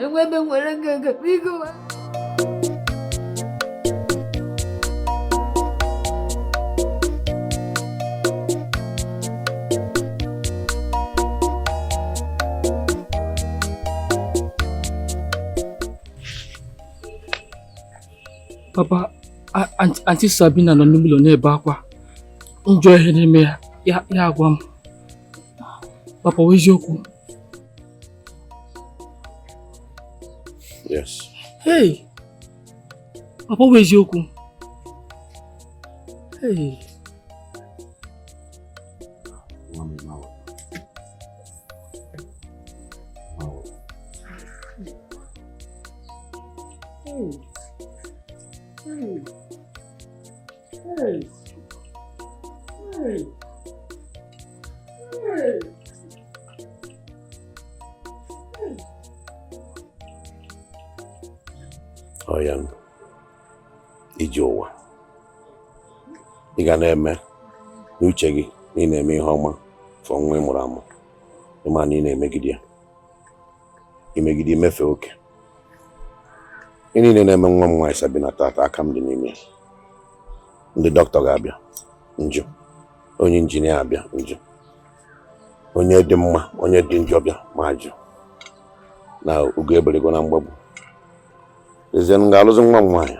Enwe ebe m nwere nga biko. Papa, Aunty Sabina nọ n'ime ụlọ na-ebe akwa. Njọ ihe n'ime ya, ya agwa m. Papa, ọ eziokwu? Yes. Hey! Papa, ọ eziokwu? Hey! Hey! Hey! Hey! Hey! Ọ ya iji ụwa ị ga na-eme n'uche gị na ị na-eme ihe ọma fọ nwa ị mụrụ amụ, ịma na ị na-emegide ya, imegide imefe oke. Ihe niile na-eme nwa m nwaanyị Sabina tata, aka m dị n'ime ya. Ndị dọkịta ga-abịa njụ, onye injinia abịa njụ, onye dị mma onye dị njọ bịa ma ajụ na ugo eberego na mgbagbu. Ezie m ga-alụzi nwa m nwaanyị.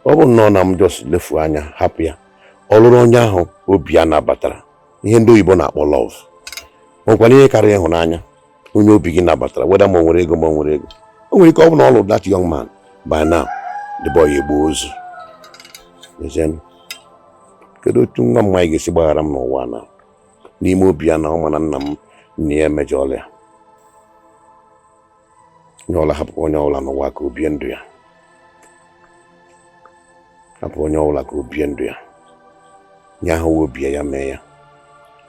Ọ bụ nnọọ na m just lefu anya hapụ ya, ọ lụrụ onye ahụ obi ya nabatara, ihe ndị oyibo na-akpọ love. Nwekwana ihe karịrị ịhụnanya, onye obi gị nabatara, weda ma o nwere ego ma o nwere ego. O nwere ike ọ bụ na ọ lụrụ that young man, by now the boy egbuo ozu. Ezie, kedu otu nwa m nwaanyị ga-esi gbaghara m n'ụwa na n'ime obi ya na ọ ma na nna m nna ya emejọọla ya? Onye ọbụla hapụkwa onye ọbụla n'ụwa ka o bie ndụ ya, hapụ onye ọbụla ka o bie ndụ ya, nye ahụ obi ya mee ya.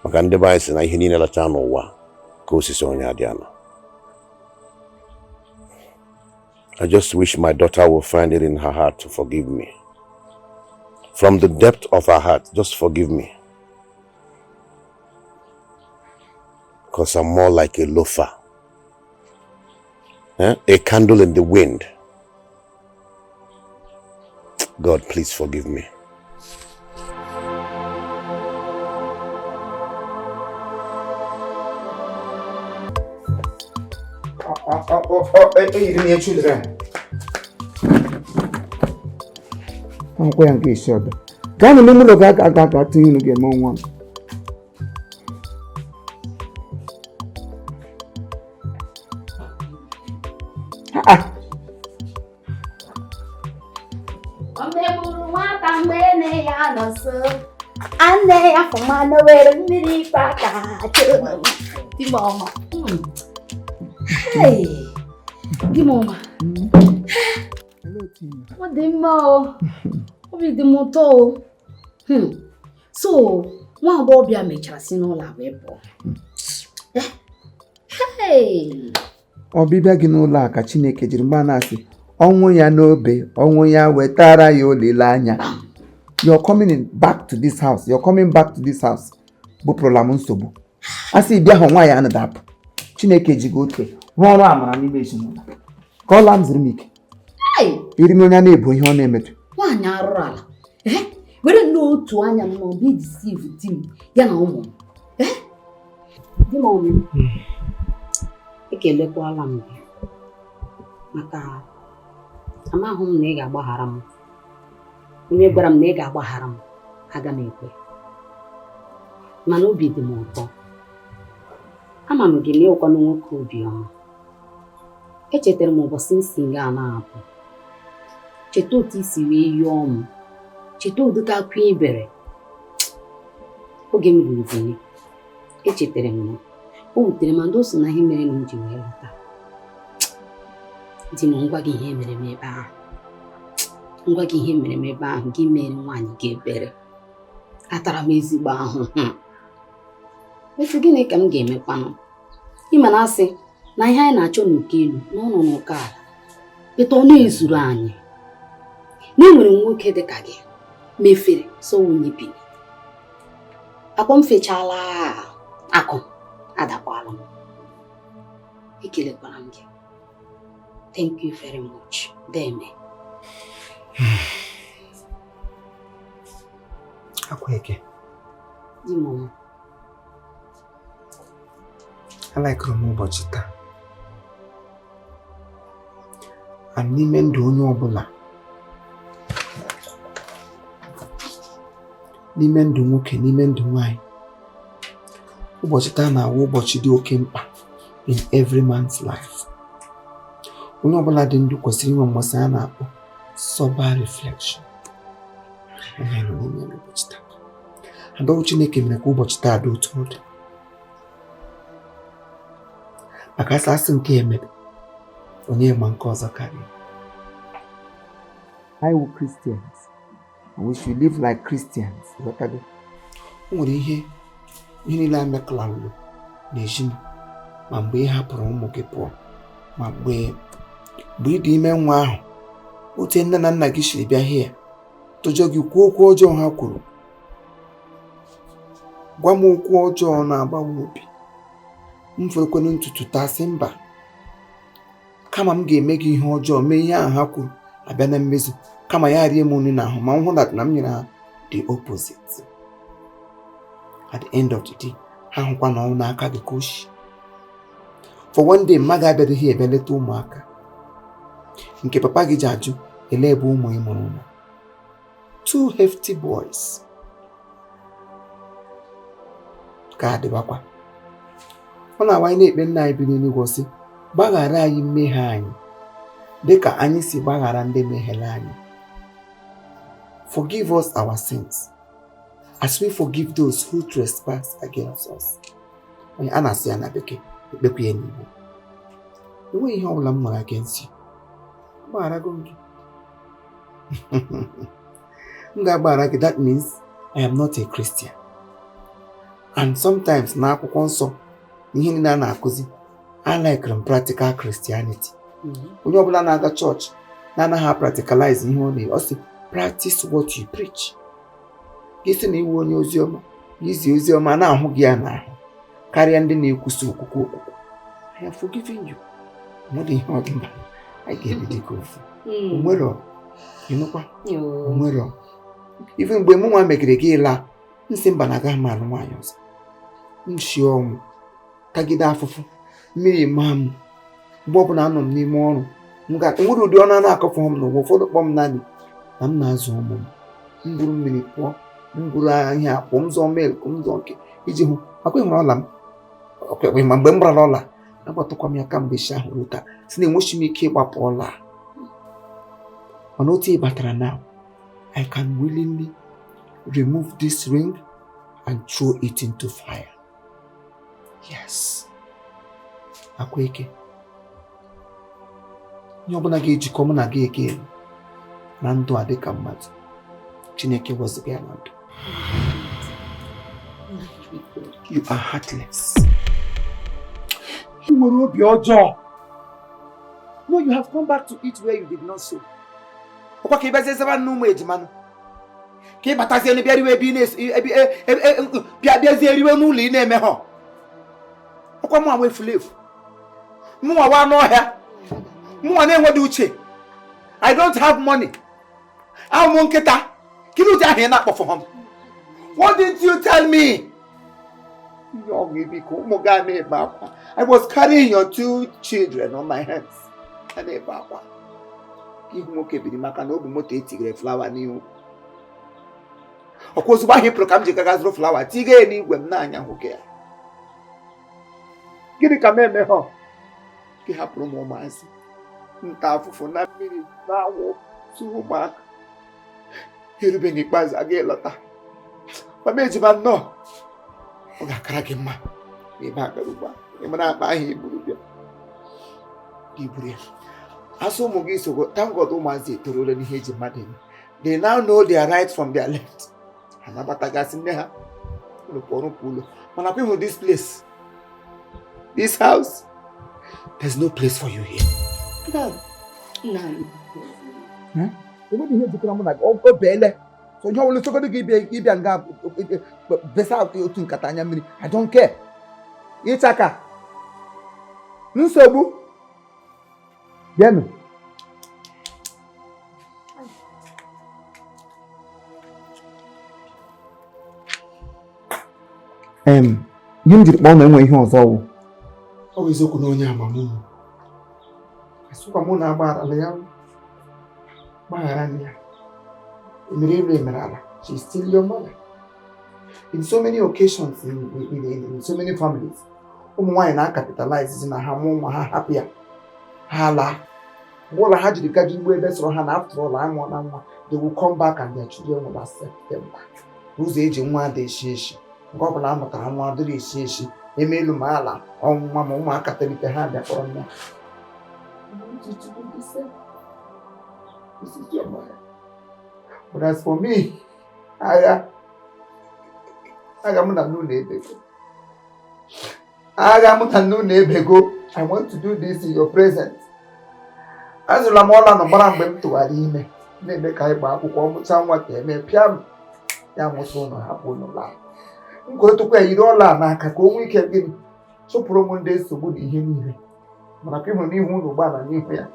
Maka ndị be anyị sị na ihe niile lacha n'ụwa ka osisi onye adị ana. I just wish my daughter will find it in her heart to forgive me. From the depth of her heart, just forgive me. Because I'm more like a loafer. Eh? A candle in the wind. God, please forgive me. Eyiri m ihe children. Akwụkwọ ya nke isi ọbịa. Gaa n'ime ụlọ ga aga aga tinye unu ga-eme nwa m. Ah! O megburu nwata mgbe nne ya nọ nso. Nne ya fụmanụ were mmiri ikpe aka chụrụ di m ọma. Hey! Di m ọma. Ọ dị mma o. Obi dị m ụtọ o. So, nwa agbọghọbịa mechara si n'ụlọ a wee pụọ. Hey! Ọbịbịa gị n'ụlọ a ka Chineke jiri mgba na-asị ọnwụ ya n'obe, ọnwụ ya wetara ya olileanya. You're coming in back to this house. You're coming back to this house. Bupụrụla m nsogbu. A sị bịa hụ nwaanyị anụ dapụ. Chineke ji gị oke rụọ ọrụ amara n'ime ezinụlọ. Ka ọla m zuru m ike. Hey! Iri m onye a na-ebo ihe ọ na-emetụ. Nwaanyị arụrụ ala. Were nnọọ otu anya m nọ bịa deceive di m ya na ụmụ m. Di m ọmụ. Ekelekwala m gị maka amaghị m na ị ga-agbaghara m. Onye gwara m na ị ga-agbaghara m, aga m ekwe. Mana obi dị m ụtọ. Ama m gị na ịwụkwanụ nwoke obiọma. Echetara m ụbọchị m si nga na-apụ. Cheta otu i si wee yọọ m. Cheta ụdịka akwa i bere. Oge m ruru Benin, echetara m ya. O wutere m and o so na ihe mere na m ji wee lọta. Di m, ngwa gị ihe mere m ebe ahụ. Ngwa gị ihe mere m ebe ahụ, gị mere nwaanyị gị ebere. Atara m ezigbo ahụhụ. Etu gịnị ka m ga-emekwanụ? Ịma na asị na ihe anyị na-achọ n'uko elu na ọ nọ n'uko ala. Beta ọ na-ezuru anyị. Na enwere nwoke dị ka gị mefere so nwunye Benin. Akwa m fechala akụ adakwala m. Ekelekwara m gị. Thank you very much. Deme. Akweke, Di m ọma. Alaikụrụ m ụbọchị taa. And n'ime ndụ onye ọbụla, n'ime ndụ nwoke, n'ime ndụ nwanyị, ụbọchị taa na-awụ ụbọchị dị oke mkpa in every man's life. Onye ọbụla dị ndụ kwesịrị inwe mmasị a na-akpọ sober reflection. Onye nọ n'ime ya n'ụbọchị taa. Adọrụ Chineke mere ka ụbọchị taa dị otu ọ dị. Maka asị asị nke emebe, onye ma nke ọzọ karịa. Anyị wụ Christians, and we should live like Christians. Ghọtago? O nwere ihe ihe niile a mekọlalụ n'ezi m, ma mgbe ị hapụrụ ụmụ gị pụọ, ma mgbe mgbe ị dị ime nwa ahụ, otu nne na nna gị siri bịa hie tụjọ gị, kwuo okwu ọjọọ ha kwuru, gwa m okwu ọjọọ na-agbawa obi m, ferekwenu ntutu tasị mba, kama m ga-eme gị ihe ọjọọ, mee ihe ahụ ha kwuru abịa na mmezu, kama ya rie m nri n'ahụ, ma m hụ na m nyere ha the opposite. At the end of the day, ha hụkwa na ọnwụ n'aka gị ka o shi. For one day, mma ga-abịadịghị ebe leta ụmụaka nke papa gị ji ajụ ele ebe ụmụ ị mụrụ nọ. Two hefty boys ka adịbakwa. Ọ na-awa anyị na-ekpe, nna anyị bi n'eluigwe, sị gbaghara anyị mmehie anyị dịka anyị si gbaghara ndị mehiere anyị. Forgive us our sins as we forgive those who trespass against us. Onye a na-asị ya na bekee, ekpekwa ya n'Igbo. Enweghị ihe ọbụla m nwere against you. Agbagharago m gị. M ga-agbaghara gị, that means I am not a Christian. And sometimes n'akwụkwọ nsọ, ihe niile a na-akụzi, I like m practical Christianity. Onye ọbụla na-aga chọọchị na-anaghị practicalize ihe ọ na, ọ sị practice what you preach. Gị sị na iwu onye oziọma, izi oziọma na-ahụ gị ya n'ahụ karịa ndị na-ekwusa okwukwe okwukwe. I have forgiven you. Nwere ihe ọ dị mba anyị ga-ebi dịka ofu. Onwero ịnụkwa, onwero. Even mgbe mụ nwa megere gị laa, nsị mba na agaghị m alụ nwaanyị ọzọ. M shi ọnwụ tagide afụfụ, mmiri maa m. Mgbe ọbụla anọ m n'ime ọrụ m ga enwere ụdị ọnụ a na-akọfọ m n'ụwa. Ụfọdụ kpọọ m naanị na m na-azụ ụmụ m, m buru mmiri pụọ, m buru ahịa pụọ, m zụọ milk, m zụọ nke iji hụ akwa ịhụrụ ọla m ọkwa. Ma mgbe m gbara ọla, agbatụkwa m ya kamgbe shi ahụ ruo taa, si na enwechi m ike ịgbapụ ọla a. Mana otu ị batara now, I can willingly remove this ring and throw it into fire. Yes, akwa eke, ihe ọbụla ga-ejikọ mụ na gị eke na ndụ a dịka mmadụ, Chineke wezụga ya na ndụ. You are heartless. Ị nwere obi ọjọọ. No, you have come back to eat where you did not sow. Ọkwa ka ị bịazie zaba nne ụmụ ejimanụ, ka ị batazie bịa riwe ebe ị na-esi ebe bịa bịazie riwe n'ụlọ ị na-eme ha. Ọkwa mụ nwa efuru efu, mụ nwa wa n'ọhịa, mụ nwa na-enweghị uche. I don't have money. Ahụ m nkịta kedu ụdị ahụ ị na-akpọfụ m? What didn't you tell me? Ihe ọgwụ, biko, ụmụ gị a na-ebe akwa. I was carrying your two children on my hands, a na-ebe akwa. Ihu nwoke biri maka na ọ bụ moto etigere flower n'ihu. Ọkwa ozugbo ahụ ị pụrụ ka m ji gaga zụrụ flower tiga ya n'igwe m na-anya nwoke ya. Gịnị ka m eme ha? Gị hapụrụ m ụmụazị nta afụfụ na mmiri na anwụ tụ ụmụaka erube. N'ikpeazụ aga ịlọta, mama ejima, nnọọ. Ọ ga-akara gị mma ebe a gara ugbu a. Ị mara akpa ahụ iburu bịa, iburu ya asụ ụmụ gị sogo. Thank God, ụmụazị etoruola n'ihe eji mmadụ eme. They now know their right from their left. Anabatagasị nne ha unu pụọrọ pụ ụlọ. Mana kwa ịhụ this place, this house, there's no place for you here. Nna m. Enweghị ihe jikọrọ mụ na gị. O beele so onye ọbụla sogodo gị ịbịa ịbịa nga besa otu nkata anya mmiri, I don't care. Ịchaka. Nsogbu. Bịanụ. Ihe m jiri kpọọ na enwe ihe ọzọ wụ. Ọ bụ eziokwu na onye amamunu. Asịkwa mụ na agbagharala ya. Gbaghara ya. Emere elu emere ala. She is still your mother. In so many occasions, in so many families, ụmụ nwaanyị na-akapitalize na ha mụọ nwa ha hapụ ya. Ha laa. Mgbe ụlọ ha jiri gaji igbu ebe sọrọ ha na after all amụọ na nwa, they will come back and their children will accept them back. Ụzọ eji nwa dị eshi eshi. Nke ọ bụla a mụtara nwa dịrị eshi eshi. Eme elu ma ala ọnwụnwa ma ụmụaka tolite ha bịa kpọrọ nwa. This is your mother. But as for me, agha mụ na nnu na-ebego. Agha mụ na nnu na-ebego. I want to do this in your presence. Azụla m ọla nọ gbara mgbe m tụgharị ime na-eme ka anyị gbaa akwụkwọ mụcha nwa ka eme pịa m ya mụsị ụlọ hapụ ụlọ laa. M kwere ya yiri ọla a n'aka ka o nwee ike gịnị chụpụrụ m ndị nsogbu na ihe niile. Mana ka ị hụrụ n'ihu ụlọ ụgbọala n'ihu ya.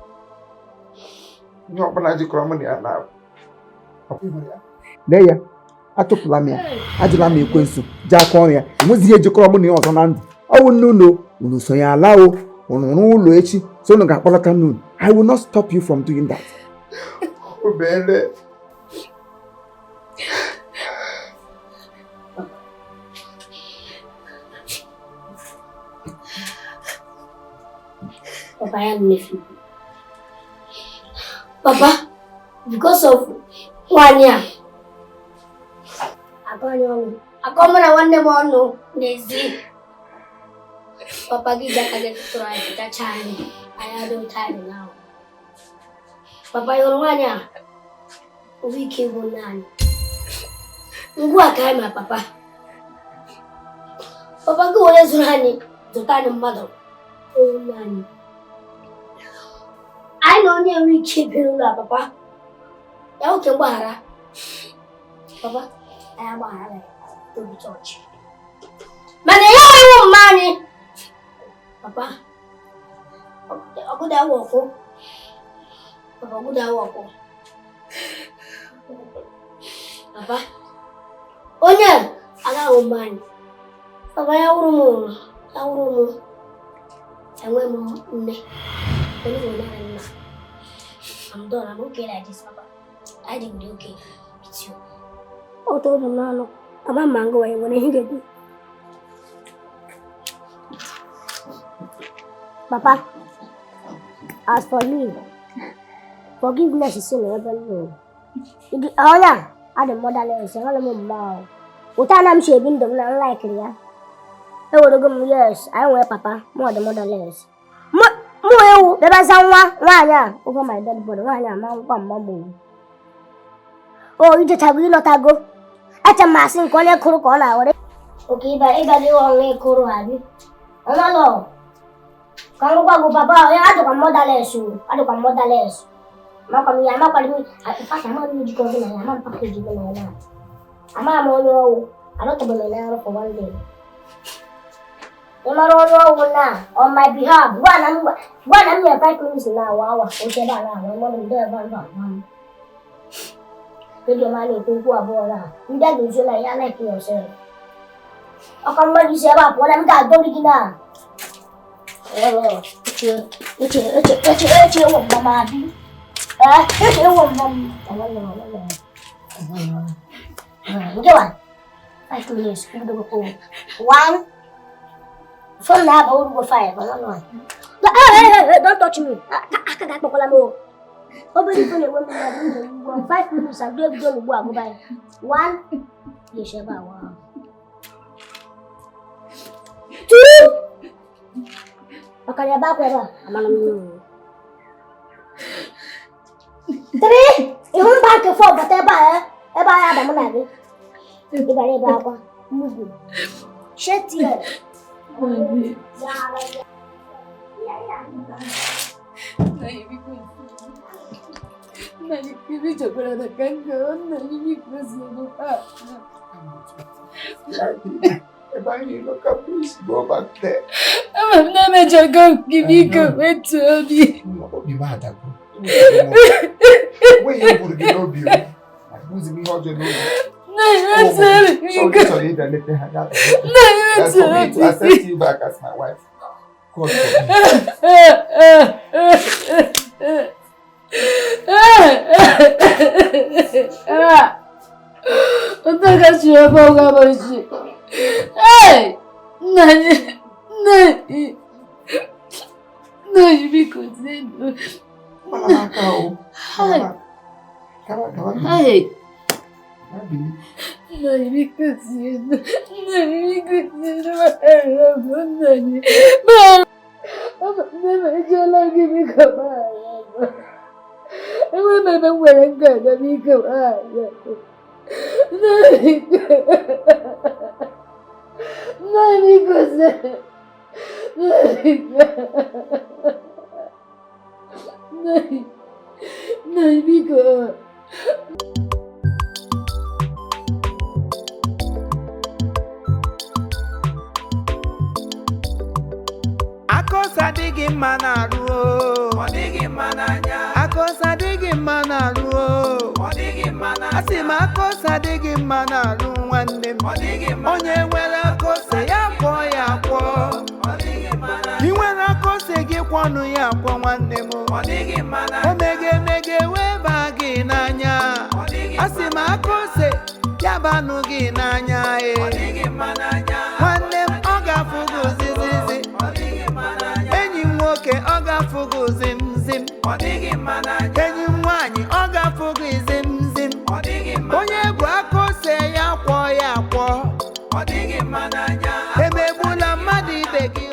Ihe ọbụla jikọrọ m na ya na lee ya, achụpụla m ya, ajụla m ekwensu ji aka ọrụ ya, enweghị ihe jikọrọ m na ya ọzọ na ndụ. Ọ wụ nne unu, unu sonye ala o, unu rụọ ụlọ echi, so unu ga-akpọlata nne unu. I will not stop you from doing that. Obere. Papa, I am nephew. Papa, because of 1 year, I got you. I come and I want them all no, Nazi. Papa, give Jack a try to child. I have no time now. Papa, you're 1 year. We came on nine. Ngwa kai papa. Papa, go on honey. The time mother. Oh, nanny. I know near we keep him, Papa. Ya oke mgbaghara. Papa, anyị agbaghara ya obi chọọchị. Mana ya iwu mma anyị. Papa, ọgụda awụ ọkụ. Papa, ọgụda awụ ọkụ. Papa, onye agaghị mma anyị. Papa, ya wụrụ m ya wụrụ m enwe m nne. Onye nwere naanị nna. I'm done. I'm okay like this, Papa. I didn't do okay with you. Oh, told him no. I'm a mango. I want to get you. Papa, as for me, forgiveness is in heaven. Oh, yeah, I the motherless. I'm a mom. What I'm shaving them unlikely, yeah. I would go, yes, I wear Papa, more the motherless. More, there was someone, over my dead body, one, Oh, you just have you not go. At a mass in Konya Kurukona. Okay, but if I do only Kuru have you? Oh, no. Kamuka Papa, I took a motherless. I took a motherless. Malcolm, I'm not calling me. In fact, I'm not really going to I'm not packaging. I'm I don't have for 1 day. On my behalf, one, I'm here 5 minutes now. Wow, okay, I'm Video man, you go aboard. You don't do like yourself. I come back, you say, what I'm got going now. Oh, 5 minutes, 1. From now, I will go 5. Hey, don't touch me. I can't go. 5 minutes, I'm going to go by 1. Yes, 1. 2. Okay, back where I'm 3. You won't back 4, but I Shut it. Ebe anyị nọ ka please go back there. Ama m na emejọgo m gị, biko wetuo obi. Obi m adago. Enweghị ihe gburu gị n'obi o. Abụghịzi m ihe ọjọọ n'obi. Nna anyị, wetuo obi, So biko. ị chọrọ ịbịa leta ha gaa. Nna anyị, That's wetuo for me to obi. accept you back as my wife. God forbid. Ụtọkachiri Hey! Nna anyị, nna anyị, nna anyị, biko tienụ. Gbala m aka o. Gbala m aka. Gaba, gaba, Hey! gaba, bili. Nna anyị, biko tienụ. Nna anyị, biko tienụ. Gbaghara m, nna anyị. Gbaghara m. Nne m ejụọla gị, biko gbaghara m. Enweghị m ebe m nwere nganga, biko gbaghara m. Nna anyị, biko. Nna anyị, biko tienụ. Nna anyị, biko. Nna anyị, nna anyị, biko. Akọsa adịghị mma n'arụ o. Ọ dịghị mma n'anya. Akọsa adịghị mma n'arụ o. Ọ dịghị mma n'anya. Asị m akọsa adịghị mma n'arụ nwanne m. Ọ dịghị mma. Onye nwere akọsa ya kwọọ ya akwọ. Ọ dịghị mma n'anya. Ị nwere akọsa gị kwọnụ ya akwọ nwanne m. Ọ dịghị mma n'anya. Omege emege wee baa gị n'anya. Ọ dịghị mma. Asị m akọsa ya banụ gị n'anya e. Ọ dịghị mma n'anya. Nwanne m ọ ga-afụ gị ozizizi. Enyi m nwoke ọ ga-afụ gị zim zim. Enyi m nwaanyị ọ ga-afụ gị zim zim. Onye bụ aka ose ya kwọọ ya akwọ. Emegbula mmadụ ibe gị.